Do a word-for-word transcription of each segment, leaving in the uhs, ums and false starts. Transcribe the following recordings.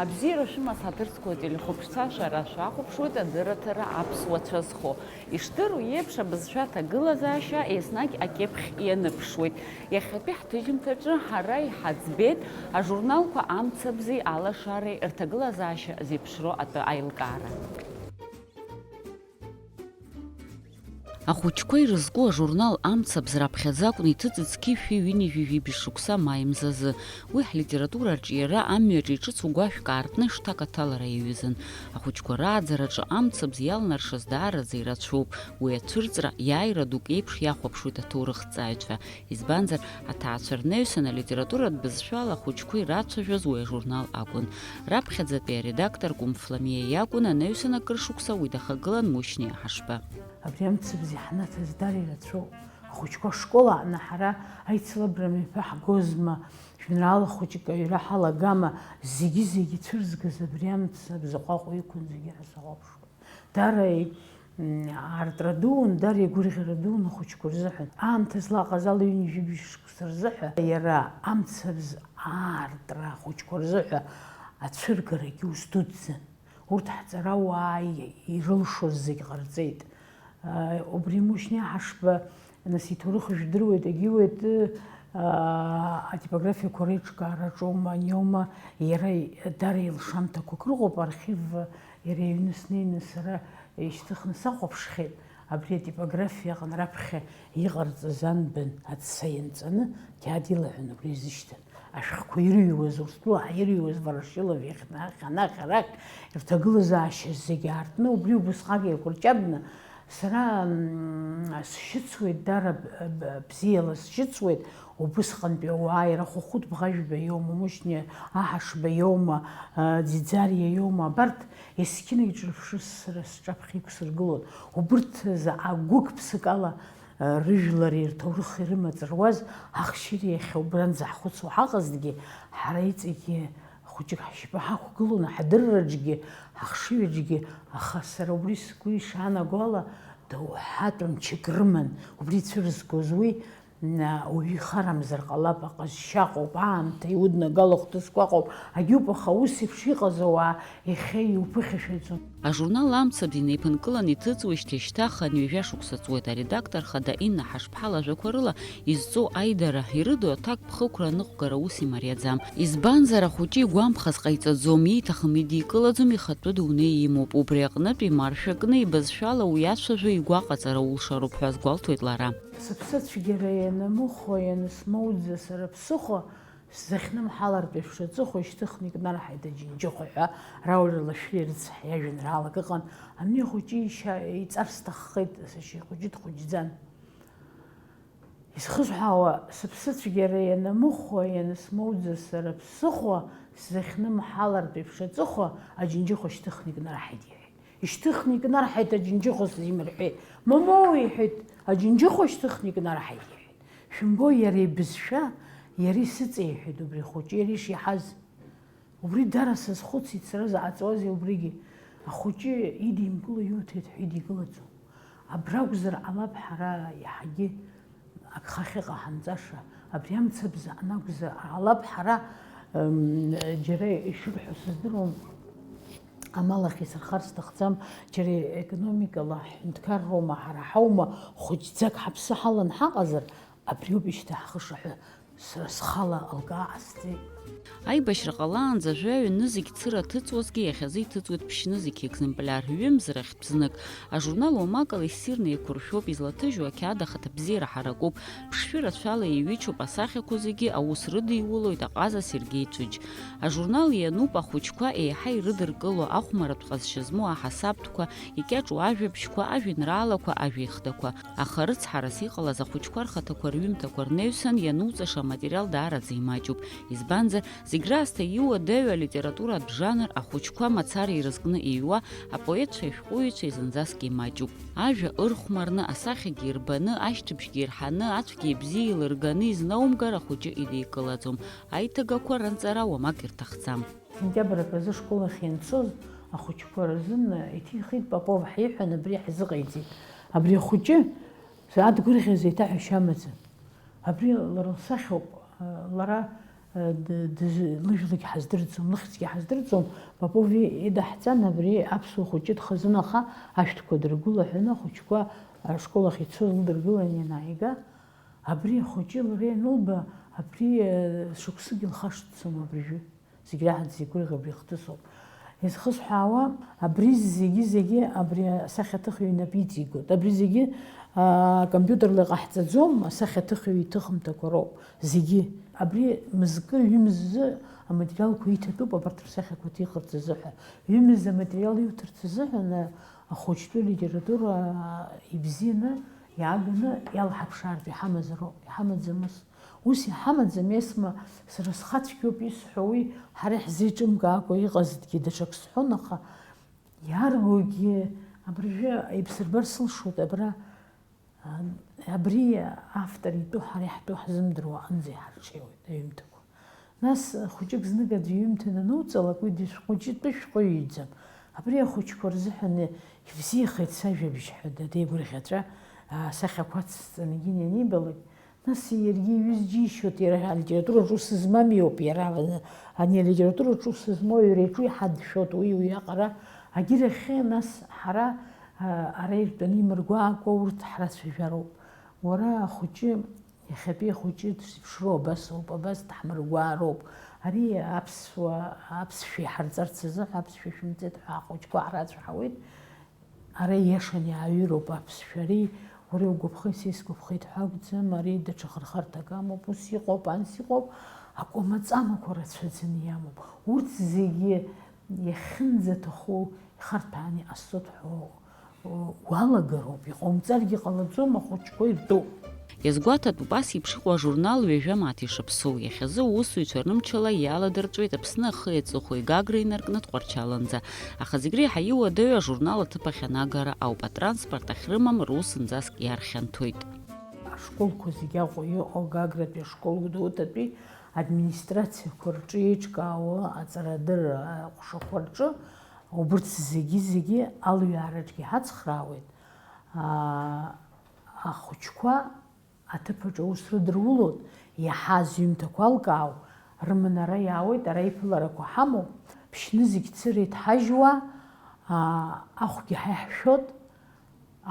Абзиара шәымаз, ҳаҭырқәа телехәаԥшцәа, шәара шәахәаԥшуеит адырраҭара аԥсуа цәа зхо. Ишдыру еиԥш, абызшәа аҭагылазаашьа еснагь акьыԥхь ианыԥшуеит. Иахьатәи ҳҭыжьымҭаҿы ҳара иҳаӡбеит ажурналқәа Амцабзи Алашареи рҭагылазаашьа зеиԥшроу атәы аилкаара. Ахәыҷқәа ирызку ажурнал Амцабз раԥхьаӡа акәны иҭыҵит зқьи шәи ҩынҩажәи жәибжь шықәса маи мзазы. Уи ҳлитература арҿиара амҩаҿ иҿыцу гәашәк аартны шҭак аҭалара иаҩызан. Ахәыҷқәа рааӡараҿы Амцабз иалнаршаз даараӡа ирацәоуп. Уи ацәырҵра иааира дук еиԥш иахәаԥшуеит аҭоурыхҭҵааҩцәа. Избанзар, аҭаацәа рнаҩсан алитературатә бызшәала ахәыҷқәа ирацәажәоз уи ажурнал акәын. Раԥхьаӡатәи аредактор Кәымф Ламиа иакәын, анаҩсан акыр шықәса уи дахагылан Мушьни Ҳашба. Абри амцабз иаҳнаҭаз дара ирацәоуп. Ахәыҷқәа ашкол аҟны ҳара аицлабра мҩаԥы ҳгозма, жәеинраала хәыҷык аҩра ҳалагама, зегьы-зегьы ицәырзгаз абри амцабз аҟәаҟәа иқәын зегьы ҳазхәаԥшуан. Дара, м, аартра дуун, дара игәырӷьара дуун ахәыҷқәа рзыҳәан. Аамҭа злаҟаз ала ҩынҩажәи шықәса рзыҳәа иара амцабз аартра ахәыҷқәа рзыҳәа ацәыргарагьы ус дуӡӡан. Урҭ ҳҵарауаа ирылшоз зегь ҟарҵеит. Убри Мушьни Ҳашба, нас, иҭоурых жәдыруеит, егьиуеит, атипографиақәа реиҿкаараҿоума, аниоума, иара дара илшамҭақәак рыҟоуп, архив иара иҩны снеины сара ишьҭыхны сахәаԥшхьеит, абри атипографиа аҟны раԥхьа иҟарҵаз анбан аца ианҵаны қьаад илаҳәан убра изышьҭан. Ашәҟәқәа ирыҩуаз, Урыстәыла ҳәа ирыҩуаз Ворошилов иахь, анахь, анахь, арахь, рҭагылазаашьа зегьы аартны, убри убысҟак еиқәырчабны, сара, м, сшьыцуеит, дара б-, б-, бзиала сшьыцуеит, убысҟантәи ауаа, иара Хәыхәыт Бӷажәба иоума, Мушьни Аҳашба иоума, а, Ӡиӡариа иоума, абарҭ есқьынагь ҿырԥшыс сара сҿаԥхьа иқәсыргылон. Убырҭ заҟа гәык-ԥсык ала рыжәлари рҭоурыхи рымаҵ руаз ахшьыри иахьа убранӡа ҳхәыцуа ҳаҟазҭгьы, ҳара иҵегьы хәыҷык ҳшьапы ҳақәгылон, ҳдырраҿгьы, ҳахшыҩаҿгьы, аха сара убри сгәы ишаанаго ала, доуҳатә мчык рыман, убри ицәырызгоз уи, уаҩы ихарамзар ҟалап, аҟазшьа ыҟоуп, аамҭа иуднагало хҭысқәа ыҟоуп, агьуп, аха ус еиԥш иҟаз ауаа иахьа иуԥыхьашәаӡом. Ажурнал Амцабз инеиԥынкыланы иҭыҵуеижьҭеи шьҭа хынҩажәа шықәса ҵуеит. Аредактор хада Инна Ҳашԥҳа лажәақәа рыла изҵоу аидара, ирыду аҭакԥхықәра аныҟәгара ус имариаӡам. Избанзар, ахәыҷы игәамԥхаз ҟаиҵаӡом, ииҭахым идикылаӡом, ихатәы дунеи имоуп. Убри аҟнытә, имаршәакны, ибызшәала уи иацәажәо игәаҟаҵара улшароуп ҳәа азгәалҭоит лара. Сыԥсыцәгьара ианамыхәо, ианысмоуӡа сара ԥсыхәа, сзахьнымҳалартә еиԥш аҵыхәа ишьҭыхны икнарҳаит Аџьынџьыхәа ҳәа Рауль Лашәриа рыцҳа иажәеинраалак ыҟан. Ани ахәыҷы ишьа иҵар сҭаххеит, сашьа ихәыҷы дхәыҷӡан. Исхысҳәаауа, сыԥсыцәгьара ианамыхәо, ианысмоуӡа сара ԥсыхәа, сзахьнымҳалартә еиԥш аҵыхәа Аџьынџьыхәа шьҭыхны икнарҳаит, иҳәеит. Ишьҭыхны икнарҳаит Аџьынџьыхәа сзимырҳәеит. Мамоу, иҳәеит, Аџьынџьыхәа шьҭыхны икнарҳаит, иҳәеит. Шәымбои, иара ибызшәа, иара исыҵеиҳәеит убри ахәыҷы, иара ишиаҳаз. Убри дара сазхәыцит сара, заҟа ҵуазеи убригьы. Ахәыҷы идимкыло иуҭеит ҳәа идикылаӡом. Абра акәзар ҟалап ҳара иаҳагьы агха ахьыҟаҳамҵаша. Абри амцабз анакәзар ҟалап ҳара, м, џьара ишырҳәо сыздыруам, амал ахь исырхар сҭахӡам, џьара економикала ҳҳәынҭқарроума, ҳара ҳаума, хәыҷӡак ҳаԥсы ҳалан ҳаҟазар, абриоуп ишьҭа ҳхы шаҳәо. Сара схала алкаа ҟасҵеит. Аибашьра ҟалаанӡа жәаҩа нызқь цыра ҭыҵуазгьы, иахьазы иҭыҵуеит ԥшь-нызқь, екземпляр ҩымз рахьтә знык. Ажурнал уамакала иссирны еиқәыршәоуп, излаҭыжьу ақьаад ахаҭабзиара ҳаракуп, ԥшшәы рацәала еиҩычоуп, асахьақәа зегьы аус рыдиулоит аҟаза Сергеи Цәыџь. Ажурнал иануп ахәыҷқәа еиҳа ирыдыркыло, ахәмаратә ҟазшьа змоу аҳасабтәқәа, икьаҿу ажәабжьқәа, ажәеинраалақәа, ажәеихдақәа. Аха рыцҳарас иҟалаз ахәыҷқәа рхаҭақәа рҩымҭақәа рнаҩсан иануҵаша аматериал даараӡа имаҷуп. Избанзар, зегь раасҭа иуадаҩу алитературатә жанр ахәыҷқәа мацара ирызкны иҩуа апоетцәеи ашәҟәыҩҩцәеи зынӡаск имаҷуп. Ажәа ырхәмарны, асахьагьы ирбаны, ашьҭыбжьгьы ирҳаны, ацәгьеи абзиеи еилырганы изнаумгар ахәыҷы идикылаӡом. Аиҭагақәа ранҵара уамак ирҭахӡам. Сентиабр акы азы ашкол ахь ианцоз ахәыҷқәа рзын иҭихит Попов ҳиҳәан, абри ҳзыҟаиҵеит. Абри ахәыҷы саадгәырӷьаз еиҭаҳәашьа амаӡам. Абри лара лсахьоуп, лара Д-, дыз-, лыжәлагь ҳаздырӡом, лыхьӡгьы ҳаздырӡом, Попов идаҳҵан, абри аԥсуа хәыҷы дхазын, аха ашәҭқәа дыргәылаҳәаны ахәыҷқәа ашкол ахь ицоз лыдыргылан ианааига, абри ахәыҷы лара ианылба, абри, э, шықәсыгьы лхашҭӡом абыржәы. Зегь раҳа дзеигәырӷьо абри ихҭысоуп. Изхысҳәаауа, абри зегьы-зегьы абри асахьаҭыхҩы инапы иҵигоит. Абри зегьы, аа, компиутерла иҟаҳҵаӡом, асахьаҭыхҩы иҭыхымҭақәа роуп. Зегьы. Абри мызкы, ҩымзы аматериалқәа иҭатәуп абарҭ рсахьақәа ҭихырц азыҳәа. Ҩымз аматериал иуҭарц азыҳәан, ахәыҷтәы литература ибзианы, иааганы иалҳаԥшаартә иҳамазароуп, иҳамаӡамыз. Ус иҳамаӡам, Есма, сара схацәгьоуп исҳәо уи, ҳара иаҳзеиҿымкаакәа иҟазҭгьы даҽак сҳәон, аха иаргогьы абыржәы еибсырбар сылшоит, абра, а, абри автор итәы ҳара иаҳтәу ҳзымдыруа аҟынӡа иҳарҽеиуеит аҩымҭақәа. Нас хәыҷык знык аӡәы иҩымҭа ануҵалак, уи дышәҟәыҷы-, дышәҟәыҩҩӡам. Абри ахәыҷқәа рзыҳәан ибзиахеит сажәабжь ҳәа дадеигәырӷьаҵәа, асахьақәа ацҵаны егьин ианибалак, нас иаргьы иҩыз џьишьоит, иара алитератураҿы ус змам иоуп, иара ани алитератураҿы ус змоу иара иҿы иҳадшәоит, уи уиаҟара агьырахьы, нас ҳара, а, ара иртәаны имыргәаакәа урҭ ҳрацәажәароуп. Уара ахәыҷы, иахьатәи ахәыҷы дшиԥшроу абас ауп, абас дҳмыргәаароуп. Ари аԥсуа, аԥсшәа иҳарҵарц азыҳәа аԥсшәа шәымҵеит ҳәа ахәыҷқәа ҳрацәҳауеит. Ара ииашаны иааҩыроуп аԥсшәа. Ари уара иугәаԥхеит, са исгәаԥхеит ҳәа акәӡам, ари даҽа хырхарҭак амоуп, ус иҟоуп, анс иҟоуп, акәамаҵамақәа рацәаӡаны иамоуп. Урҭ зегьы иахьынӡаҭаху ихарҭәааны иҟасҵоит ҳәа уалагароуп, иҟоумҵаргьы ҟалаӡом, ахәыҷқәа иртәуп. Иазгәаҭатәуп ас еиԥш иҟоу ажурнал ҩажәа мааҭ ишаԥсоу. Иахьазы аусзуҩцәа рымчала иаладырҵәеит Аԥсны ахи аҵыхәеи Гагра инаркны Тҟәарчаланӡа. Аха зегь реиҳа иуадаҩу ажурнал аҭыԥ ахь анагара ауп, атранспорт ахьрымам рус зынӡаск иархьанҭоит. Ашколқәа зегь Аҟәа иҟоу Гагратәи ашкол Гәдоуҭатәи администрациақәа рҿы еиҿкаауа аҵарадырра аҟәшақәа рҿы убырҭ зегьы-зегьы алҩаараҿгьы ҳацхраауеит. Аа, ахәыҷқәа аҭыԥаҿ аус рыдырулоит, иаҳа зҩымҭақәа алкаау, рыманара иаауеит, ара иԥыларақәа ҳамоуп, ԥшьны зегь цыра иҭҳажьуа, аа, ахәгьы ҳа иаҳшәоит,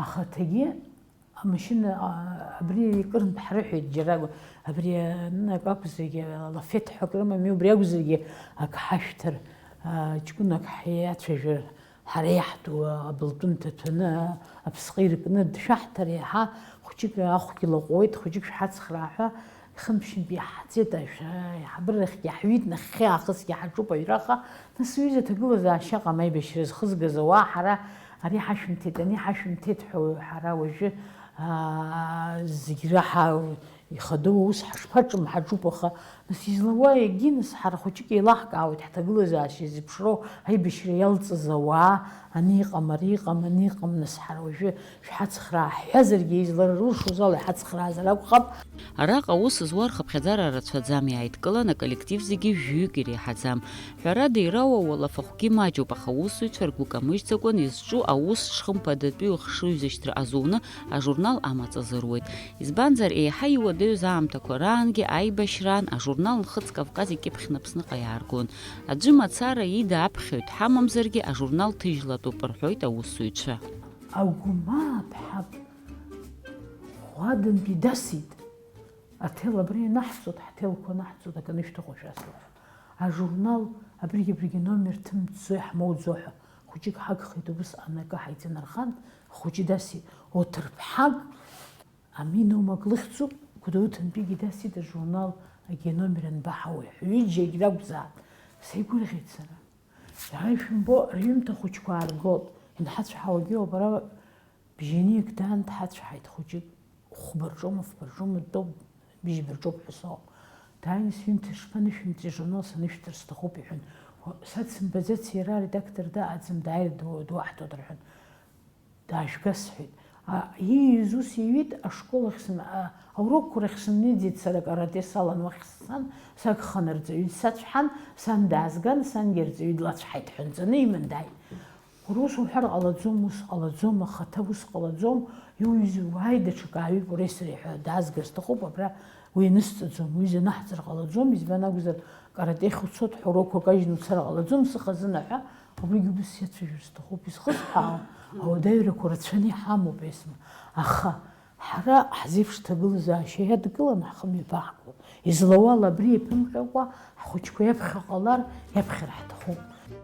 ахаҭагьы Амашьына, а, абри икырынтә ҳрыҳәеит џьара, абри, а, ак акәзаргьы, лафеҭ ҳәа акрымами, убри акәзаргьы ак ҳашәҭар, а, ҷкәынак ҳиацәажәар, ҳара иаҳтәу, а, абылтәы нҭаҭәаны, а, аԥсҟы иркны дшәаҳҭар, иаҳа хәҷык ахәгьы лаҟәуеит, хәҷык шәҳацхраа ҳәа, хынтә-ԥшьынтә иаҳҵеит, ашәа, аиҳабырахьгьы иаҳҩит, нахьхьи аахысгьы ҳаҿуп аҩраҟа, нас уҩыза аҭагылазаашьа ыҟам, аибашьра зхызгаз ауаа ҳара ари ҳашәымҭеит, ани ҳашәымҭеит ҳәа ҳара уажәы, аа, зегь раҳа ихадоу аус ҳашԥаҿым, ҳаҿуп, аха нас излауа егьи, нас ҳара хәыҷык еилаҳкаауеит, ҳҭагылазаашьа зеиԥшроу аибашьра иалҵыз ауаа, ани иҟам, ари иҟам, ани иҟам, нас ҳара уажәы шәҳацхраа ҳҳәазаргьы, изларылшоз ала иҳацхраазар акәхап. Араҟа аус зуа рхыԥхьаӡара рацәаӡам, иааидкылан, аколлектив зегьы жәҩык иреиҳаӡам. Ҳәарада, ирауа уалафахәгьы маҷуп, аха аусзуҩцәа ргәы камыжьӡакәан изҿу аус шхымԥадатәиу ахшыҩзышьҭра азуны ажурнал амаҵ азыруеит. Избанзар, еиҳа иуадаҩыз аамҭақәа раангьы аибашьраан ажурнал Нхыҵ Кавказ икьыԥхьны Аԥсныҟа иааргон. Аӡәы мацара ида аԥхьаҩ дҳамамзаргьы, ажурнал ҭыжьлатәуп, рҳәоит аусзуҩцәа. Агәмааԥҳа ӷәадантә идасит. Аҭел абра ианаҳҵоит, ҳҭелқәа анаҳҵоит, акы анышәҭаху шәасҳәап. Ажурнал абригь-абригь аномер ҭымҵӡо иаҳмоуӡо ҳәа, хәыҷык ҳагхеит, убысҟан акы ҳаиҵанархан, хәыҷы дасит, оҭырԥҳак аминомак лыхьӡуп, Гәдоуҭантәигьы дасит ажурнал, агьи аномер анбаҳауеи ҳәа, ҩыџьагь ракәзаап. Сеигәырӷьеит сара. Дааишәымбо, рҩымҭа хәыҷқәа ааргоит, ианҳацәҳауагьы ауп, ара Бжьаниак даан дҳацәҳаит хәыҷык, хәба рҿоума, фба рҿоума дтәоуп, быжьба рҿоуп ҳәа соуп. Дааины сҩымҭа шԥанышәымҵеи, ажурнал санышәҭыр сҭахуп, иҳәан. Са дсымбаӡац, иара аредактор дыҟаӡам, дааир ду-, дуаҳҭоит рҳәан. Даажәга сҳәеит. А, ииҩыз ус иҩит, ашкол ахь сым-, а, аурокқәа рахь сымнеиӡеит сара, каратэ салан уахь сцан, сагханы рҵаҩы дсацәҳан, сан даазган, сангьы арҵаҩы длацәҳаит ҳәа нҵаны иман дааит. Уара ус уҳәар ҟалаӡом, ус ҟалаӡом, ахаҭа ус ҟалаӡом, иуҩыз уааи, даҽакы ааҩып, уареи сареи ҳәа даазгар сҭахуп, абра Уи анысҵаӡом, уи занаҳҵар ҟалаӡом, избан акәзар, каратехь уцот, ҳәа урокқәа кажьны уцар ҟалаӡом, сыхазына ҳәа, убригьы убас иацәажәар сҭахуп, изхысҳәаау ауадаҩрақәа рацәаны иҳамоуп, Есма. Аха ҳара ҳзеиԥш ҭагылазаашьа иадкыланы ҳхы мҩаԥаҳгон. Излауала абри иаԥымҟьакәа, ҳхәыҷқәа иаԥхьа ҟалар, иаԥхьар ҳҭахуп.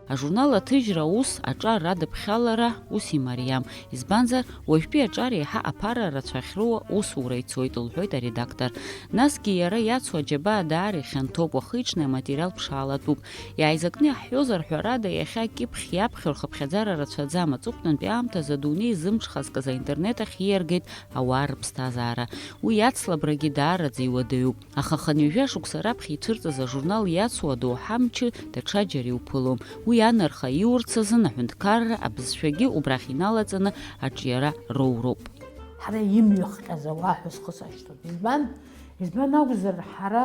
Ажурнал аҭыжьра аус, аҿар радыԥхьалара ус имариам, избанзар, уажәтәи аҿар еиҳа аԥара рацәа ахьроуа усура ицоит, лҳәоит аредактор. Насгьы иара иацу аџьабаа даара ихьанҭоуп, уахи-ҽни аматериал ԥшаалатәуп. Иааизакны иаҳҳәозар, ҳәарада, иахьа акьыԥхь иаԥхьо рхыԥхьаӡара рацәаӡам, аҵыхәтәантәи аамҭазы адунеи зымҽхазкыз аинтернет ахь ииаргеит ауаа рыԥсҭазаара. Уи ацлабрагьы даараӡа иуадаҩуп. Аха хынҩажәа шықәса раԥхьа ицәырҵыз ажурнал иацу адоуҳа мчы даҽаџьара иуԥылом. Уи анарха иурц азын аҳәынҭқарра абызшәагьы убрахь иналаҵаны аҿиара роуроуп. Ҳара имҩахҟьаз ауаа ҳәа схы сашьҭоуп. Избан? Избан акәзар, ҳара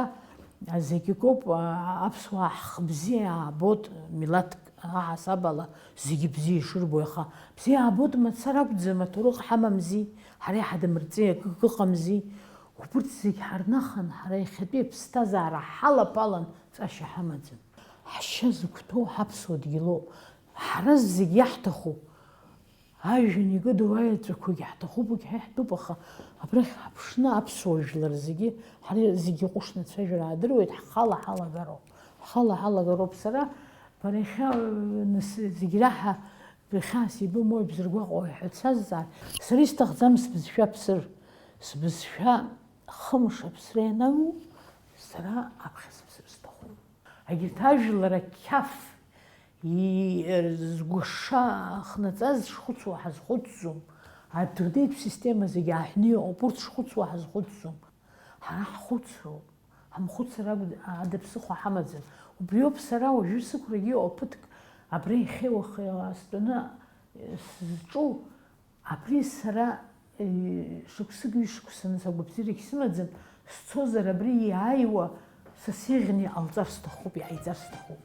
зегьы акоуп, а, аԥсуаа ҳхы бзиа аабот, милаҭк аҳасаб ала зегьы бзиа ишырбо, аха бзиа аабот мацара акәӡам, аҭоурых ҳамамзи, ҳара иҳадмырҵеи акы ыҟамзи. Убырҭ зегь ҳарнахын, ҳара иахьатәи аԥсҭазаара ҳалаԥалан ҵашьа ҳамаӡам. Ҳшьа зықәҭоу ҳаԥсуа дгьылоуп. Ҳара зегь иаҳҭаху, ажәҩан икыду аеҵәақәагьы ҳҭахуп, уигь ҳа иаҳтәуп, аха абрахь ҳаԥшны аԥсуа жәлар зегьы, ҳара зегьы ҟәышны ацәажәара аадыруеит, ҳхала ҳалагароуп. Ҳхала ҳалагароуп. Сара бара иахьа, э, нас, зегь раҳа бхьаас ибымои, бзыргәаҟуеи ҳәа дсазҵаар, сара исҭахӡам сбызшәа ԥсыр. Сбызшәа хымш аԥсра ианаҩу, сара аԥхьа сыԥсыр сҭахуп. Егьырҭ ажәлар ақьаф и-, згәышша ахнаҵаз шхәыцуа ҳазхәыцӡом. Адунеитә система зегьы ааҳәны иҟоуп, урҭ шхәыцуа ҳазхәыцӡом. Ҳара ҳхәыцроуп. Ҳамхәыцыр акәд-, ада ԥсыхәа ҳамаӡам. Убриоуп сара уажәы сықәрагьы иҟоу ԥыҭк абра иахьеи уахеи астәаны сзҿу. Абри сара, э, шықәсык ҩышықәсаны сагәабзиарагь сымаӡам, сцозар абри иааиуа са сеиӷьны иҟалҵар сҭахуп, иҟаиҵар сҭахуп.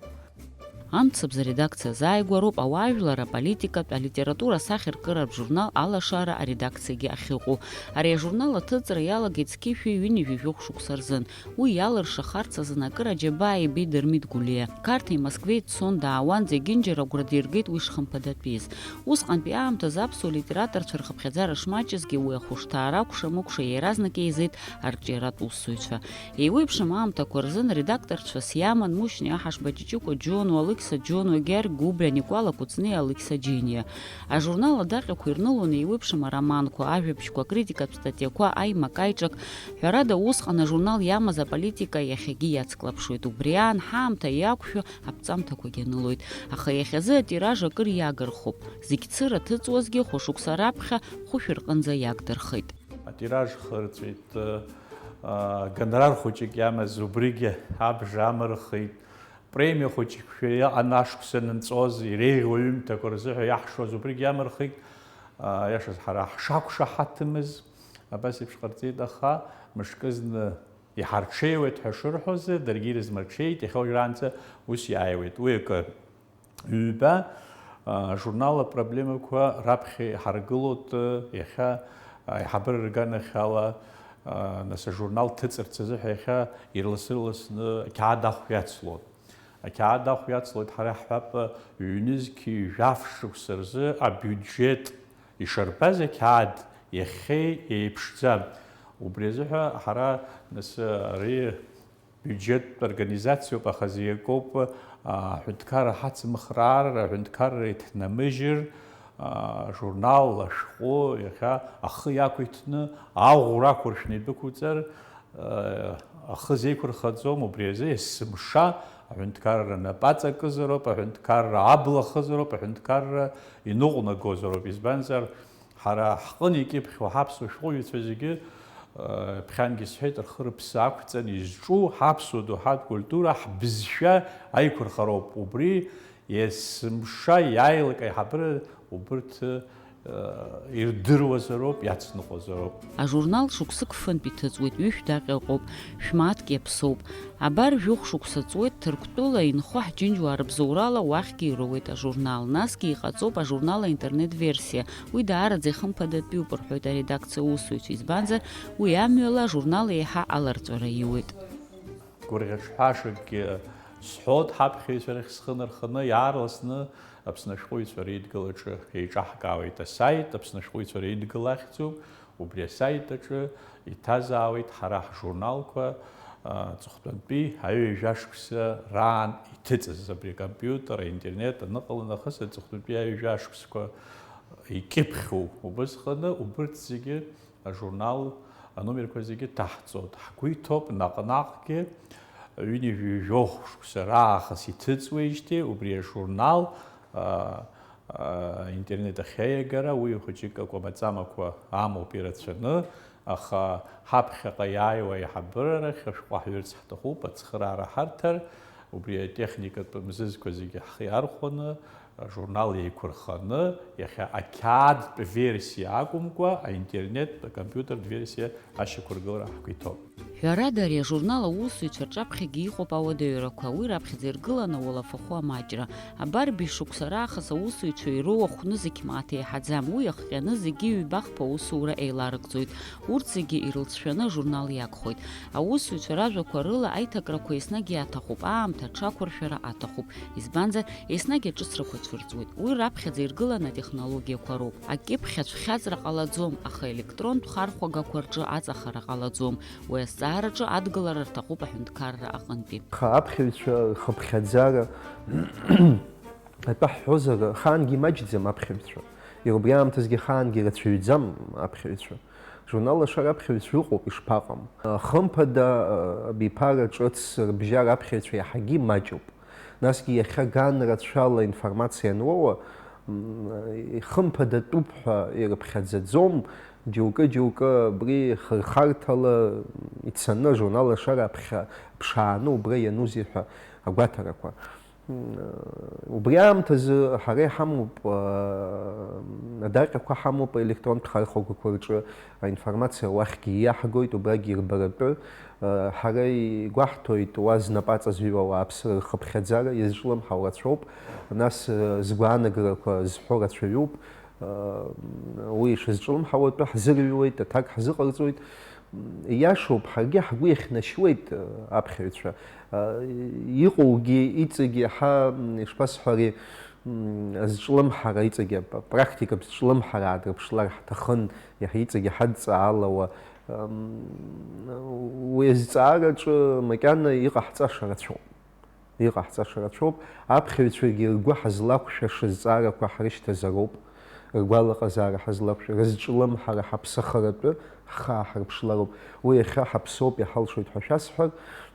Амцабз аредакциа азааигәароуп ауаажәлар, аполитикатә, алитература асахьаркыратә журнал Алашара аредакциагьы ахьыҟоу. Ари ажурнал аҭыҵра иалагеит зқьи шәи ҩынҩажәи жәохә шықәса рзын. Уи иалыршахарц азын акыр аџьабаа ибеит Дырмит Гәлиа. Қарҭи Москвеи дцон, даауан, зегьынџьара агәра диргеит уи шхымԥадатәиз. Усҟантәи аамҭазы аԥсуа литераторцәа рхыԥхьаӡара шмаҷызгьы, уи ахәышҭаара акәша-мыкәша иаразнак еизеит арҿиаратә усзуҩцәа. Еиуеиԥшым аамҭақәа рзын редакторцәас иаман Мушьни Аҳашба, Ҷыҷыкәа Џьонуа, Алықьса Џьонуа, Георги Гәыбриа, Никәала Кәыҵниа, Алықьса Џьениа. Ажурнал адаҟьақәа ирнылон еиуеиԥшым ароманқәа, ажәабжьқәа, акритикатә статиақәа, аимак-аиҿак. Ҳәарада, усҟан ажурнал иамаз аполитика иахьагьы иацклаԥшуеит. Убри аан ҳаамҭа иақәшәо аԥҵамҭақәагьы анылоит. Аха иахьазы атираж акыр иагырхуп. Зегь цыра ҭыҵуазгьы хәышықәса раԥхьа хәышә рҟынӡа иагдырхеит. Атираж хырҵәеит, а, гонорар хәыҷык иамаз убригьы абжа амырхит. Премиа хәыҷыкшәа иҟан ашықәс анынҵәоз, иреиӷьу аҩымҭақәа рзыҳәа иаҳшоз убригьы амырхит. А, иашаз, ҳара ҳшақәшаҳаҭымыз абас еиԥш ҟарҵеит, аха мышкызны иҳарҽеиуеит ҳәа шырҳәоз, даргьы ирызмырҽеит, иахьа уажәраанӡа ус иааиуеит. Уи акы. Ҩба, а, ажурнал апроблемақәа раԥхьа иҳаргылоит, иахьа, а, аиҳабыра рганахьала, а, нас ажурнал ҭыҵырц азыҳәа иахьа ирлас-ырласны ақьаад ахә иацлон. Ақьаад ахә иацлоит, ҳара иаҳҳәап, ҩнызқьи жәаф шықәса рзы абиуџьет ишарбаз ақьаад иахьеи еиԥшӡам. Убри азыҳәа ҳара нас ари биуџьеттә организациоуп, аха зегь акоуп, а, аҳәынҭқарра ҳацымхраар, аҳәынҭқарра иҭнамыжьыр, а, журнал ашәҟәы иахьа ахы иақәиҭны, аӷәра ақәыршәны идәықәуҵар, а, ахы зеиқәырхаӡом, убри азы есымша аҳәынҭқарра напы аҵакызароуп, аҳәынҭқарра абла ахызароуп, аҳәынҭқарра иныҟәнагозароуп, избанзар, ҳара ҳҟны икьыԥхьуа ҳаԥсуа шәҟәыҩҩцәа зегьы, э, ԥхьангьы сҳәеит, рхы-рыԥсы ақәҵаны изҿу ҳаԥсуа доуҳатә культура, ҳбызшәа аиқәырхароуп. Убри есымша иааилак аиҳабыра убырҭ, э, ирдыруазароуп, иацныҟәозароуп. Ажурнал шықәсык фынтә иҭыҵуеит, ҩышә даҟьа ыҟоуп, шәмааҭк иаԥсоуп. Абар жәохә шықәса ҵуеит, Ҭырқәтәыла инхо ҳџьынџьуаа рыбзоурала уахьгьы ироуеит ажурнал. Насгьы иҟаҵоуп ажурнал аинтернет-версиа. Уи даараӡа ихымԥадатәиуп, рҳәоит аредакциа аусзуҩцәа, избанзар, уи амҩала ажурнал еиҳа аларҵәара иуеит. Гәырӷьаҿҳәашакгьы сҳәоит, ҳаԥхьаҩцәа рахь схы нарханы, иаарласны Аԥсны ашәҟәыҩҩцәа реидгылаҿы еиҿаҳкаауеит асаит, Аԥсны ашәҟәыҩҩцәа реидгыла ахьӡуп, убри асаит аҿы иҭазаауеит ҳара ҳжурналқәа, а, аҵыхәтәантәи аҩажәа шықәса раан иҭыҵыз, абри акомпиутер, аинтернет аныҟала нахыс аҵыхәтәантәи аҩажәа шықәсқәа икьыԥхьу убысҟаны, убырҭ зегьы ажурнал аномерқәа зегьы ҭаҳҵоит. Ҳгәы иҭоуп наҟ-наҟгьы ҩынҩажәи жәохә шықәса раахыс иҭыҵуеижьҭеи убри ажурнал, а, а, интернет ахьаиагара, уи хәыҷык акәамаҵамақәа амоуп ирацәаны, аха ҳаԥхьаҟа иааиуа аиҳабыра рахь ашәҟәы ҳҩырц ҳҭахуп, ацхыраара ҳарҭар, убри атехникатә мзызқәа зегьы ҳхы иархәаны, ажурнал еиқәырханы, иахьа ақьаадтә версиа акәымкәа, аинтернеттә, акомпиутертә версиа ашьақәыргылара ҳгәы иҭоуп. Ҳәарада, ари ажурнал аусзуҩцәа рҿаԥхьагьы иҟоуп ауадаҩрақәа, уи раԥхьаӡа иргыланы ауалафахәы амаҷра. Абар, быжь шықәса раахыс аусзуҩцәа ироуа хәнызқь мааҭ еиҳаӡам, уи иахҟьаны зегьы ҩба-хԥа аусура еиларыгӡоит. Урҭ зегьы ирылҵшәаны ажурнал иагхоит. Аусзуҩцәа ражәақәа рыла аиҭакрақәа еснагь иаҭахуп, аамҭа аҽақәыршәара аҭахуп. Избанзар, еснагь аҿыцрақәа цәырҵуеит. Уи раԥхьаӡа иргыланы атехнологиақәа роуп. Акьыԥхь ацәхьаҵра ҟалаӡом, аха електронтә хархәагақәа рҿы аҵахара ҟалаӡом. Уи азҵаараҿы адгылара рҭахуп аҳәынҭқарра аҟынтәи. Аха аԥхьаҩцәа рхыԥхьаӡара атәы ҳҳәозар, ахаангьы имаҷӡам аԥхьаҩцәа. Иара убри аамҭазгьы ахаангьы ирацәаҩӡам аԥхьаҩцәа. Журнал Лашара аԥхьаҩцәа ыҟоуп, ишԥаҟам. Хымԥада, абиԥара ҿыц рыбжьара аԥхьаҩцәа иаҳагьы маҷуп. Насгьы иахьа ган рацәала информациа ануоуа, м, ихымԥадатәуп ҳәа ирыԥхьаӡаӡом, џьоукы-џьоукы абри хырхарҭала ицаны, журнал Лашара аԥхьа ԥшааны убра ианузеи ҳәа агәаҭарақәа. М, убри аамҭазы ҳара иҳамоуп, а, адаҟьақәа ҳамоуп аелектронтә хархәагақәа рҿы, аинформациа уахьгьы иаҳгоит, убрагьы ирбаратәы. Ҳара игәаҳҭоит уа знапы аҵазҩуа ауааԥсыра рхыԥхьаӡара иазҿлымҳау рацәоуп, нас згәаанагарақәа зҳәо рацәаҩуп. Уи ишазҿлымҳауа атәы ҳзырыҩуеит, аҭак ҳзыҟарҵоит. Иашоуп, ҳаргьы ҳгәы иахьнашьуеит аԥхьаҩцәа. Иҟоугьы, иҵегьы ҳа, ишԥасҳәари, азҿлымҳара, иҵегьы апрактикатә зҿлымҳара аадырԥшлар ҳҭахын, иаҳа иҵегьы ҳадҵаалауа Уи азҵаараҿы макьана иҟаҳҵаша рацәоуп. Иҟаҳҵаша рацәоуп. Аԥхьаҩцәагьы ргәы ҳазлақәшәаша зҵаарақәа ҳрышьҭазароуп. Ргәалаҟазаара ҳазлақәшәа, рызҿлымҳара ҳаԥсахаратәы ҳхы ааҳарԥшлароуп. Уи иахьа ҳаԥсоуп, иҳалшоит ҳәа шәасҳәар,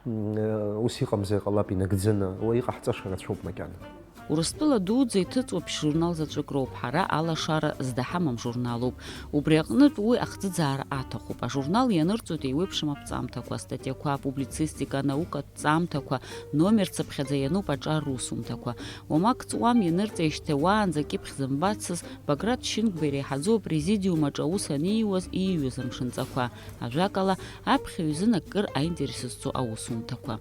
м, ус иҟамзар ҟалап инагӡаны. Уи иҟаҳҵаша рацәоуп макьана. Урыстәыла дуӡӡа иҭыҵуа ԥшь-журнал заҵәык роуп ҳара алашара зда ҳамам журналуп. Убри аҟнытә уи ахӡыӡаара аҭахуп. Ажурнал ианырҵоит еиуеиԥшым аԥҵамҭақәа, астатиақәа, апублицистика, анаукатә ҵамҭақәа, номер цыԥхьаӡа иануп аҿар русумҭақәа. Уамак ҵуам ианырҵеижьҭеи уаанӡа кьыԥхь зымбацыз Баграт Шьынқәба иреиҳаӡоу апрезидиум аҿы аус аниуаз ииҩыз амшынҵақәа. Ажәакала, аԥхьаҩ изын акыр аинтерес зцу аусумҭақәа.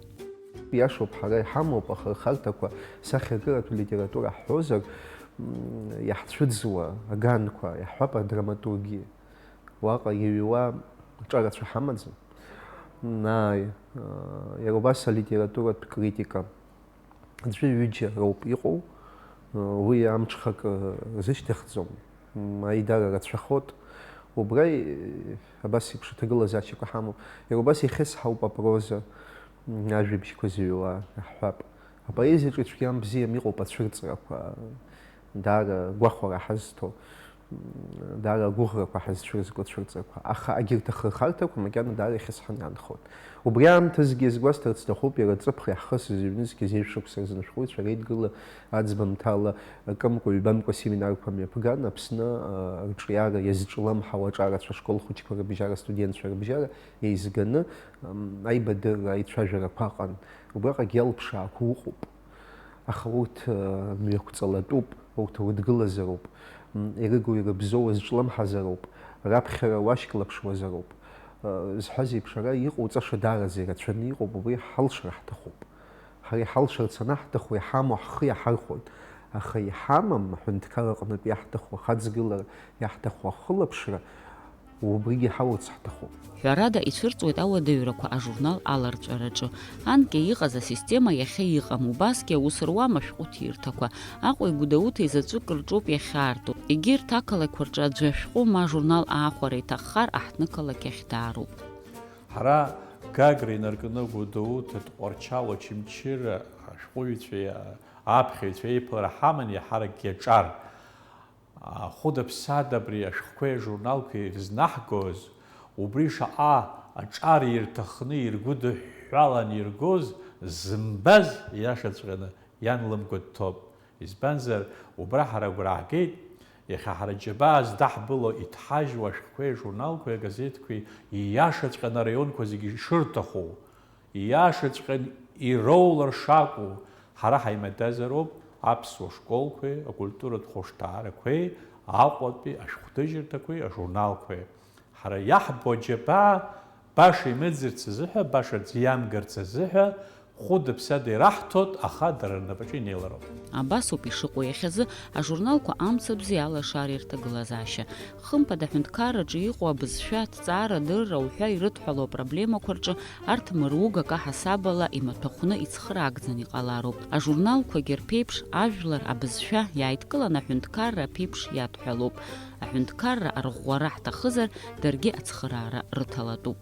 Иашоуп, ҳара иҳамоуп ахырхарҭақәа, сахьаркыратә литература ҳҳәозар, м, иаҳцәыӡуа аганқәа, иаҳҳәап, адраматургиа. Уаҟа иҩуа ҿарацәа ҳамаӡам. Ааи, а, иара убас алитературатә критика. Аӡәы ҩыџьа роуп иҟоу, уи амҽхак рзышьҭыхӡом, м, аидара рацәахоит. Убра, е, абас еиԥш аҭагылазаашьақәа ҳамоуп. Иара убас ихьысҳауп апроза, м, ажәабжьқәа зыҩуа, иаҳҳәап. Апоезиаҿы ицәгьам бзиам иҟоуп ацәырҵрақәа, даара гәахәара ҳазҭо. Даара агәыӷрақәа ҳазцәырызго цәырҵрақәа, аха агьырҭ ахырхарҭақәа макьана даара ихьысҳаны иаанхоит. Убри аамҭазгьы иазгәасҭарц сҭахуп, иара аҵыԥх иаҳхысыз ҩнызқьи зежә шықәса рзын ашәҟәыҩҩцәа реидгыла аӡбамҭала акымкәа-ҩбамкәа семинарқәа мҩаԥган, Аԥсны, а, арҿиара иазҿлымҳау аҿарацәа ашкол хәыҷқәа рыбжьара, астудентцәа рыбжьара еизганы, ам, аибадырра аицәажәарақәа аҟан. Убраҟагь иалԥшаақәа ыҟоуп. Аха урҭ, э, мҩақәҵалатәуп, урҭ урыдгылазароуп. Ирыгу-ирыбзоу азҿлымҳазароуп, раԥхьара уашьклаԥшуазароуп, зҳәаз еиԥш, ара иҟоуҵаша даараӡа ирацәаны иҟоуп, убри ҳалшар ҳҭахуп. Ҳара иҳалшарц анаҳҭаху, иҳамоу ҳхы иаҳархәоит, аха иҳамам аҳәынҭқар аҟнытә иаҳҭаху ахаҵгылара, иаҳҭаху ахылаԥшра, убригьы ҳалоуц ҳҭахуп. Ҳәарада, ицәырҵуеит ауадаҩрақәа ажурнал аларҵәараҿы. Анкьа иҟаз асистема иахьа иҟам, убасгьы аус руам ашәҟәы ҭирҭақәа. Аҟәеи Гәдоуҭеи заҵәык рҿоуп иахьаарту. Егьырҭ ақалақьқәа рҿы аӡәы ашәҟәы ма ажурнал аахәара иҭаххар, аҳҭнықалақь ахь даароуп. Ҳара Гагра инаркны Гәдоуҭа, Тҟәарчал, Очамчыра ашәҟәыҩҩцәеи аԥхьаҩцәеи еиԥылара ҳаман, иаҳаракгьы аҿар. Ахәыда-ԥсада абри ашәҟәқәеи ажурналқәеи ирызнаҳгоз, убри шаҟа аҿар ирҭахны иргәыдыҳәҳәалан иргоз зымбаз, иашаҵәҟьаны, иан лымгәа дҭоуп. Избанзар, убра ҳара агәра ҳгеит, иахьа ҳара џьабаа здаҳбыло иҭҳажьуа ашәҟәқәеи ажурналқәеи агазеҭқәеи ииашаҵәҟьаны араионқәа зегьы ишырҭаху, ииашаҵәҟьан ироулар шакәу, ҳара ҳаимадазароуп аԥсуа школқәеи акультуратә хәышҭаарақәеи, Аҟәатәи ашәҟәҭыжьырҭақәеи ажурналқәеи. Ҳара иаҳбо аџьабаа баша имыӡырц азыҳәа, баша аӡәы иамгарц азыҳәа, хәыда-ԥсада ираҳҭоит, аха дара рнапаҿы инеилароуп. Абасоуп ишыҟоу иахьазы, ажурналқәа амцабз иалашар ирҭагылазаашьа. Хымԥада, аҳәынҭқарраҿы иҟоу абызшәа, аҭҵаара, адырра уҳәа ирыдҳәалоу апроблемақәа рҿы арҭ мыругак аҳасабала имаҭәахәны ицхыраагӡаны иҟалароуп. Ажурналқәагьы рԥеиԥш, ажәлар, абызшәа иааидкыланы аҳәынҭқарра аԥеиԥш иадҳәалоуп. Аҳәынҭқарра арӷәӷәара ҳҭахызар, даргьы ацхыраара рыҭалатәуп.